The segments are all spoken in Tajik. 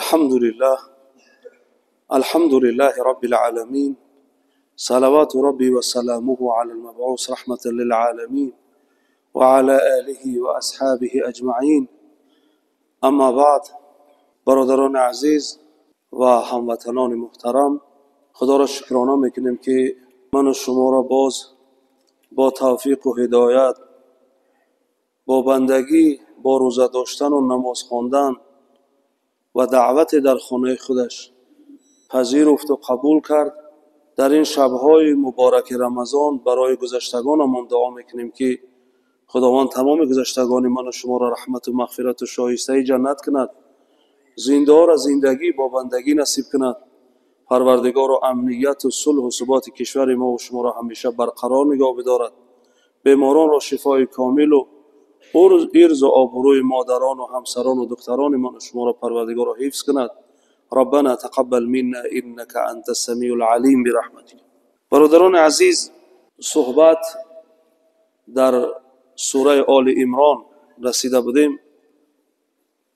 الحمد لله، الحمد لله رب العالمين، صلوات ربي وسلامه على المبعوث رحمة للعالمين وعلى آله وأصحابه أجمعين. أما بعد، برادران عزیز و هموطنان محترم، خدا را شکرانه میکنیم که من و شما را باز با توفیق و هدایت، با بندگی، با روزه داشتن و نماز خواندن و دعوت در خانه خودش پذیرفت و قبول کرد. در این شب‌های مبارک رمضان برای گذشتگانمان دعا میکنیم که خداوند تمام گذشتگان من و شما را رحمت و مغفرت و شایسته جنت کند، زنده را زندگی با بندگی نصیب کند، پروردگار و امنیت و صلح و ثبات کشور ما و شما را همیشه برقرار نگاه بدارد، بیماران را شفای کامل و ارز و آبروی مادران و همسران و دختران ما و شما را پروردگار را حفظ کند. ربنا تقبل منا انك انت السمیع العلیم برحمتك. برادران عزیز، صحبت در سوره آل عمران رسیده بودیم.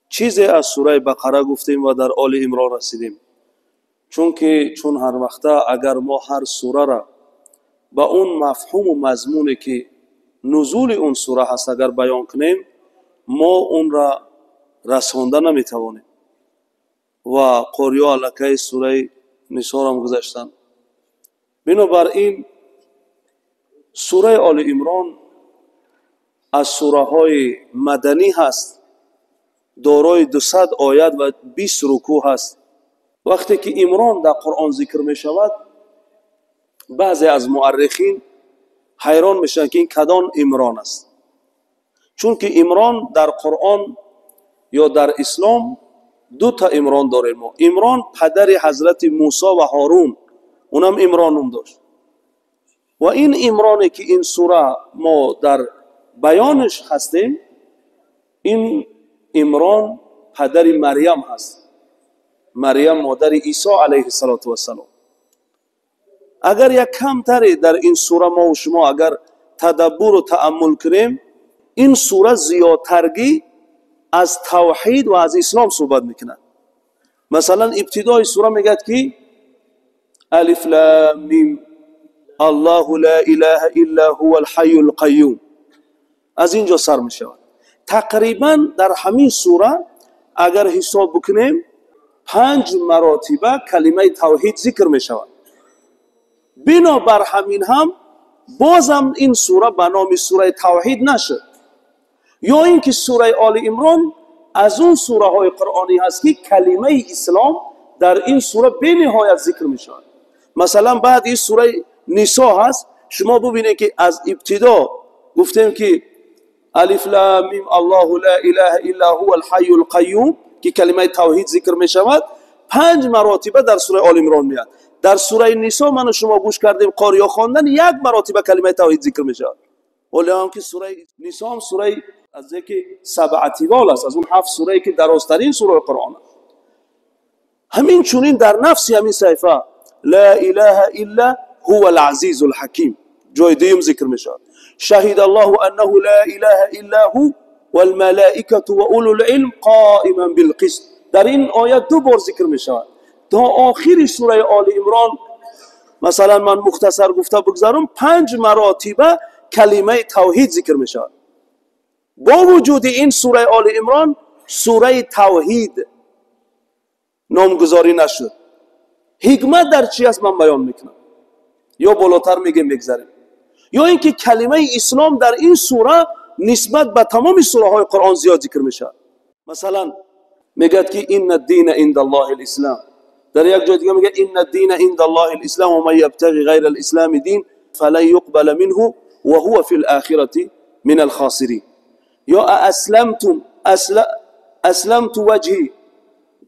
چیزی از سوره بقره گفتیم و در آل عمران رسیدیم، چون که چون هر وقته اگر ما هر سوره را با اون مفهوم و مضمونی که نزول اون سوره هست اگر بیان کنیم، ما اون را رسانده نمیتوانیم و قاری علاقه سوره نساء را گذاشتن. بنابراین سوره آل عمران از سوره های مدنی هست، دارای 200 آیت و 20 رکوع هست. وقتی که عمران در قرآن ذکر می شود، بعضی از مؤرخین حیران میشن که این کدام عمران است، چون که عمران در قرآن یا در اسلام دو تا عمران داریم ما. عمران پدر حضرت موسی و هارون، اونم عمران نوم داشت، و این عمرانی که این سوره ما در بیانش هستیم، این عمران پدر مریم هست، مریم مادر عیسی علیه السلام. اگر یک کمتری در این سوره ما و شما اگر تدبر و تأمل کنیم، این سوره زیادترگی از توحید و از اسلام صحبت میکنه. مثلا ابتدای سوره میگه که الف لام میم الله لا اله الا هو الحی القیوم. از اینجا سر میشود. تقریبا در همین سوره اگر حساب بکنیم 5 مراتبه کلمه توحید ذکر میشود. بنابر همین هم بازم این سوره به نام سوره توحید نشد، یا اینکه سوره آل عمران از اون سوره های قرآنی هست که کلمه اسلام در این سوره به نهایت ذکر میشود. مثلا بعد این سوره نساء هست، شما ببینید که از ابتدا گفتیم که الف لام میم الله لا اله الا هو الحی القیوم که کلمه توحید ذکر میشود، 5 مراتبه در سوره آل عمران میاد. در سوره نساء من و شما گوش کردیم قاری خواندن، 1 مراتبه کلمه توحید ذکر میشود. ولی هم که سوره نساء هم سوره از یکی 7 تیوال است، از اون 7 سوره که درازترین سوره قرآن است. همین چونین در نفس همین صحیفه لا اله الا هو العزیز الحکیم جای دوم ذکر میشود. شهد الله انه لا اله الا هو والملائکه و اولو العلم قائما بالقسط. در این آیت 2 بار ذکر میشود. تا آخر سوره آل عمران مثلا من مختصر گفته بگذارم، 5 مراتبه کلمه توحید ذکر میشود. با وجود این سوره آل عمران سوره توحید نامگذاری نشد. حکمت در چی است من بیان میکنم، یا بالاتر میگیم بگذاریم، یا اینکه کلمه اسلام در این سوره نسبت به تمام سوره های قرآن زیاد ذکر میشه. مثلا میگه که ان الدین عند الله الاسلام، در یک جای دیگه میگه ان الدین عند الله الاسلام و من یبتغی غیر الاسلام دین فلن یقبل منه وهو فی الاخره من الخاسرین. یا اسلمتم اسلمت وجهی.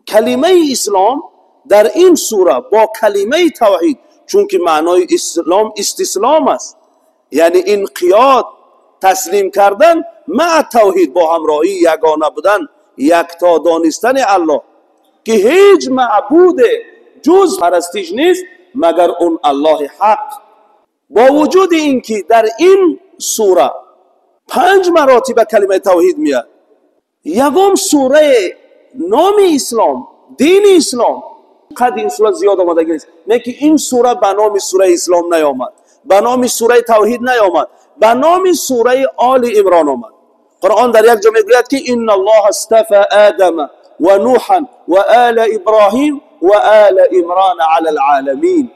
کلمه اسلام در این سوره با کلمه توحید، چون که معنای اسلام استسلام است، یعنی انقیاد، تسلیم کردن مع توحید، با همراهی یگانه بودن، یکتا دانستن الله که هیچ معبود جز پرستش نیست مگر اون الله حق. با وجود اینکه در این سوره 5 مراتب کلمه توحید میاد، یگام سوره نام اسلام Дини ислом қад ин сура зиёд омадагӣ нест, не ки ин сура ба номи сураи ислом наёмад, ба номи сураи тавҳид наёмад, ба номи сураи Оли Имрон омад. Қуръон дар як ҷо мегӯяд ки инна Аллоҳа астафа Одама ва Нуҳан ва ола Иброҳим ва ола Имрон ала алъоламин.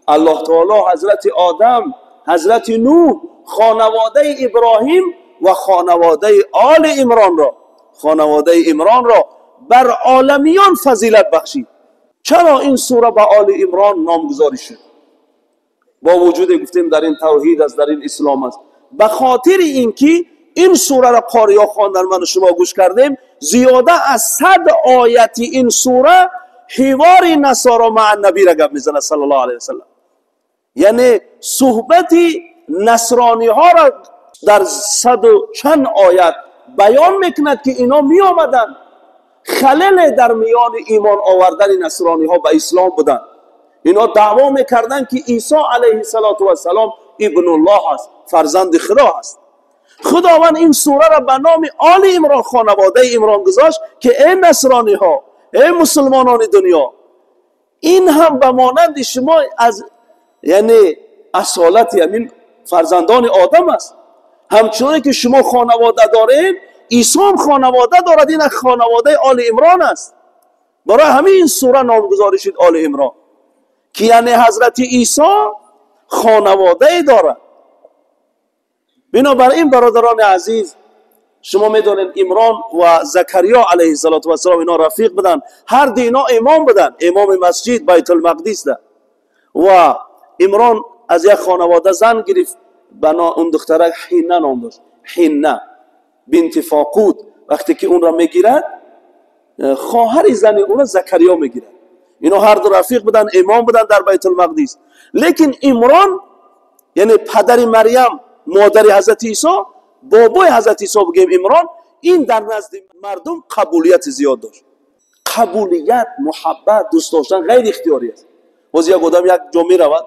Аллоҳ таоло ҳазрати Одам, ҳазрати Нуҳ, хонаводаи Иброҳим ва хонаводаи Оли Имронро, хонаводаи Имронро бар оламиён фазилат бахшид. Чаро ин сура ба Оли Имрон номгузорӣ шуд? Бо вуҷуде гуфтем дар ин тавҳид аст, дар ин ислом аст. Ба хотири ин ки ин сураро қориё хондан, ману шумо гӯш кардем, зиёда аз 100 ояти ин сура ҳивори насоро маа набиро гап мезанад саллаллоҳу алайҳи васаллам. Яъне суҳбати насрониҳоро дар саду чанд оят баён мекунад ки ино меомаданд, халале дар миёни имон овардани насрониҳо ба ислом буданд. Ино даъво мекарданд ки Исо алайҳи салоту вассалом ибнуллоҳ аст, фарзанди Худо аст. Худованд ин сураро ба номи Оли Имрон, хонаводаи Имрон гузошт ки эй насрониҳо, эй мусулмонони дунё, ин ҳам ба монанди шумо аз яъне асолати ҳамин фарзандони Одам аст. Ҳамчуноне ки шумо хонавода доред, Исо ҳам хонавода дорад, ин хонаводаи Оли Имрон аст. Барои ҳамин ин сура номгузорӣ шуд Оли Имрон, ки яъне ҳазрати Исо хонаводае дорад. Бинобар ин бародарони азиз, шумо медонед Имрон ва Закариё алайҳи салоту вассалом ино рафиқ буданд, ҳар ду ино имом буданд, имоми масҷид Байтулмақдис да. Ва Имрон аз як хонавода зан гирифт, он духтарак Ҳинна ном дошт, Ҳинна бинти Фоқуд. Вақте ки онро мегирад, хоҳари зани ӯро Закариё мегирад. Ино ҳар ду рафиқ буданд, имом буданд дар Байтулмақдис. Лекин Имрон, яъне падари Марьям, модари ҳазрати Исо, бобои ҳазрати Исо бигӯем Имрон, ин дар назди мардум қабулияти зиёд дошт. Қабулият, муҳаббат, дӯст доштан ғайриихтиёрӣ аст. Боз як одам як ҷо меравад,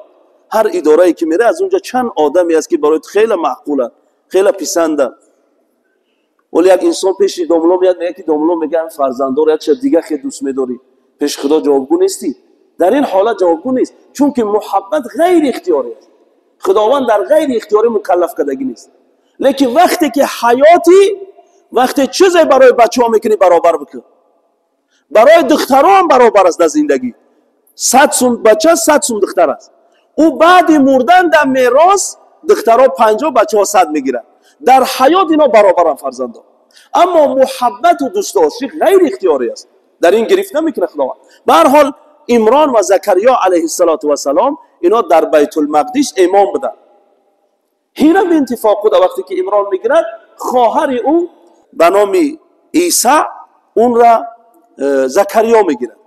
ҳар идорае ки меравад, аз унҷо чанд одаме аст ки барои ту хеле маъқуланд, хеле писанданд. Вале як инсон пеши домло меяд, мегӯяд ки домло мегӯяд фарзанддор, як чиз дига хеле дӯст медорӣ, пеши Худо ҷавобгӯ нестӣ. Дар ин ҳолат ҷавобгӯ нест, чунки муҳаббат ғайриихтиёрӣ аст. Худованд дар ғайриихтиёрӣ мукаллаф кардагӣ нест. Лекин вақте ки ҳаётӣ, вақте чизе барои бачаҳо мекунӣ, баробар бикун. Барои духтарон баробар аст дар зиндагӣ. 100 сум бача, 100 сум духтар аст. Ӯ баъди мурдан дар мерос духтаро 50, бачаҳо 100 мегиранд. Дар ҳаёт ино баробаранд фарзандон. Аммо муҳаббату дӯстдоштӣ ғайриихтиёрӣ аст. Дар ин гирифт намекунад Худованд. Ба ҳар ҳол Имрон ва Закариё алайҳиссалоту вассалом ино дар Байтулмақдис имом буданд. Ҳина бинти Фоқуда вақте ки Имрон мегирад, хоҳари ӯ ба номи Иса онра Закариё мегирад.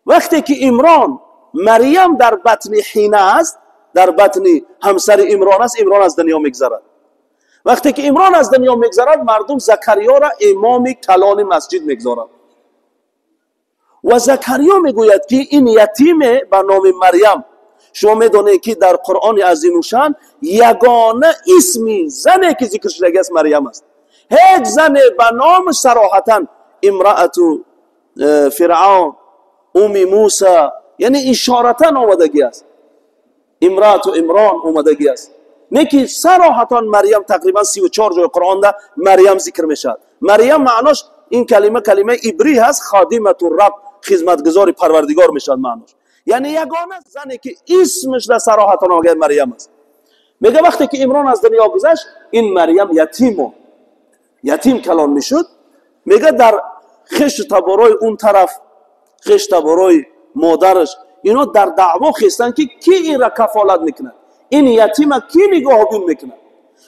Вақте ки Имрон, Марьям дар батни Ҳина аст, дар батни ҳамсари Имрон аст, Имрон аз дунё мегзарад. Вақте ки Имрон аз дунё мегзарад, мардум Закариёро имоми калони масҷид мегзоранд. Ва Закариё мегӯяд ки ин ятиме ба номи Марьям. Шумо медонед ки дар Қуръони азимушшаън ягона исми зане ки зикр шудагӣ аст Марьям аст. Ҳеҷ зане ба номи сароҳатан имраату Фиръавн, уми Муса, яъне ишоратан омадагӣ аст. Имраату Имрон омадагӣ аст. Не ки сароҳатан Марьям тақрибан 34 ҷои Қуръонда Марьям зикр мешавад. Марьям маънош ин калима калимаи ибрӣ ҳаст, ходимату раб, хизматгузори Парвардигор мешавад маънош. Яъне ягона зане ки исмаш дар сароҳатан омадагӣ Марьям аст. Мега вақте ки Имрон аз дунё гузашт, ин Марьям ятимо, ятим калон мешуд. Мега дар хешу таборои он тараф, хешу таборои модараш, ино дар даъво хестанд ки ки инра кафолат мекунад, ин ятима ки нигоҳбин мекунад.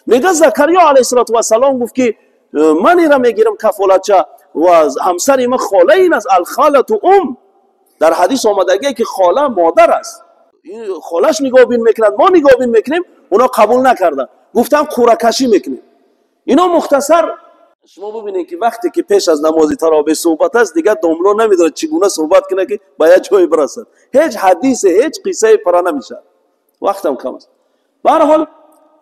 Мега Закариё алайҳиссалоту вассалом гуфт ки ман инра мегирам кафолатча ва ҳамсари ман хола ин аст, алхалату ум. Дар ҳадис омадагие ки хола модар аст, холаш нигоҳбин мекунад, мо нигоҳбин мекунем. Оно қабул накарданд, гуфтанд қуракашӣ мекунем. Ино мухтасар шумо бибинед ки вақте ки пеш аз намози таровеҳ суҳбат аст, дигар домло намедонад чӣ гуна суҳбат кунад ки ба як ҷое бирасад. Ҳеҷ ҳадисе, ҳеҷ қиссае пара намешавад, вақтам кам аст. Ба ҳар ҳол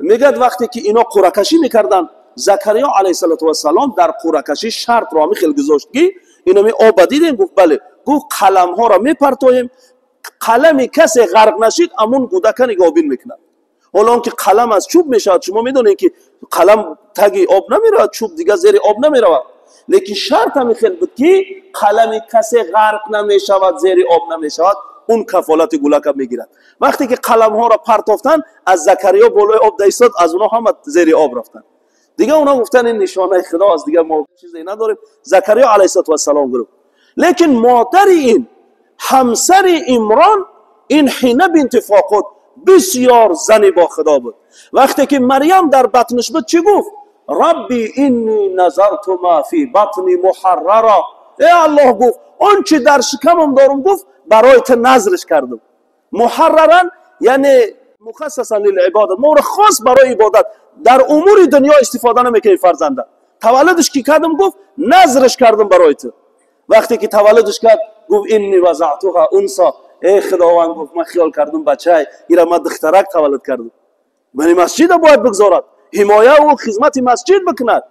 мегӯяд вақте ки ино қуракашӣ мекарданд, Закариё алайҳиссалоту вассалом дар қуракашӣ шартро ҳамин хел гузошт ки ино ми оба дидем, гуфт бале. Гуфт қаламҳоро мепартоем, қалами касе ғарқ нашид, амун кӯдака нигоҳбин мекунад. Ҳоло он ки қалам аз чӯб мешавад, шумо медонед ки қалам таги об намеравад, чӯб дига зери об намеравад. Лекин шарт ҳамин хел буд ки қалами касе ғарқ намешавад, зери об намешавад, он кафолати гулака мегирад. Вақте ки қаламҳоро партофтанд, аз Закариё болои об даистод, аз онҳо ҳама зери об рафтанд. Дига онҳо гуфтанд ин нишонаи худо аст, дига мо чизе надорем. Закариё алайҳиссалоту вассалом гуфт. Лекин модари ин, ҳамсари Имрон, ин Ҳина бинти Фоқуд бисёр зани бо худо буд. Вақте ки Марьям дар батнаш буд, чӣ гуфт? Рабби инни назарту ма фи батни муҳаррара. Э Аллоҳ, гуфт, он чи дар шикамам дорум, гуфт, барои ту назриш кардам. Муҳарраран яъне мухассасан лилибодат, мо ӯро хос барои ибодат, дар умури дунё истифода намекунем. Фарзанда таваллудаш ки кардам, гуфт, назриш кардам барои ту. Вақте ки таваллудаш кард, гуфт: инни вазаътуҳа унса. Эй Худованд, гуфт, ман хиёл кардам бачай, ира ман духтарак таваллуд кардам. Мани масҷида бояд бигзорад, ҳимояву хизмати масҷид бикунад.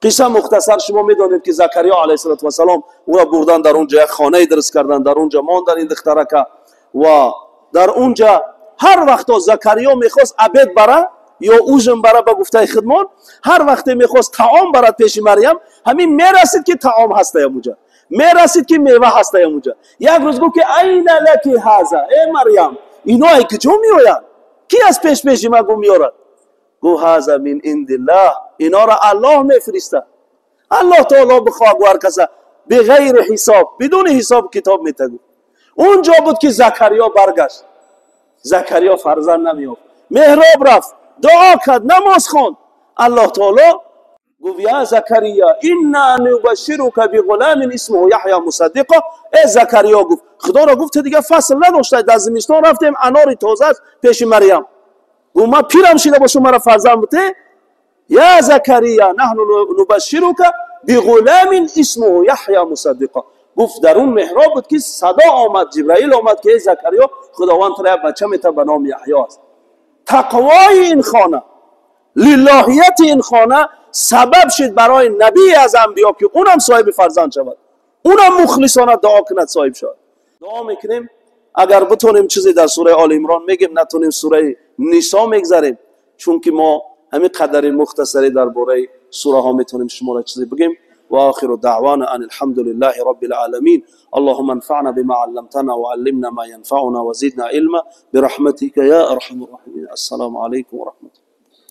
Қисса мухтасар, шумо медонед ки Закариё алайҳиссалоту вассалом ӯро бурдан, дар он ҷо як хонае дуруст кардан, дар он ҷо мондан ин духтарака. Ва дар он ҷа ҳар вақто Закариё мехост обед бара ё ужин бара, ба гуфтаи хидмон, ҳар вақте мехост таом барад пеши Марьям, ҳамин мерасид ки таом ҳастаям уҷа, мерасид ки мева ҳастаям уҷа. Як рӯз гуфт ки айна лаки ҳаза, э Марьям, ино ай куҷо меоянд? Ки аз пеш пеши ма, гу, меорад? Гуфт: ҳаза мин индиллаҳ, инора Аллоҳ мефиристад. Аллоҳ таоло бихоҳ, гу, ҳар каса беғайри ҳисоб, бидуни ҳисобу китоб метагу. Он ҷо буд ки Закариё баргашт. Закариё фарзанд намеёфт. Меҳроб рафт, дуо кард, намоз хонд. Аллоҳ таоло гуфт: я Закария, инна нубашширука биғуламин исмуҳу Яҳя мусаддиқо. Э Закариё, гуфт, Худоро гуфт, дига фасл надошта, дар зимистон рафтем, анори тоза аст пеши Марьям. Гуфт: ман пирам шида бошум, мара фарзанд буте? Я Закария, наҳну нубашширука биғуламин исмуҳу Яҳя мусаддиқо. Гуфт, дар он меҳроб буд ки садо омад, Ҷибраил омад ки эй Закариё, Худованд туро як бача мета, ба номи Яҳё аст. Тақвои ин хона, лиллоҳияти ин хона сабаб шуд барои набие аз анбиё ки унам соҳиби фарзанд шавад, унам мухлисона дуо кунад, соҳиб шавад. Дуо мекунем, агар битонем, чизе дар сураи Оли Имрон мегем, натонем, сураи Нисо мегзарем, чунки мо ҳамин қадари мухтасаре дар бораи сураҳо метавонем шуморо чизе бигем. وآخر دعوانا أن الحمد لله رب العالمين. اللهم انفعنا بما علمتنا وعلمنا ما ينفعنا وزدنا علما برحمتك يا أرحم الراحمين. السلام عليكم ورحمة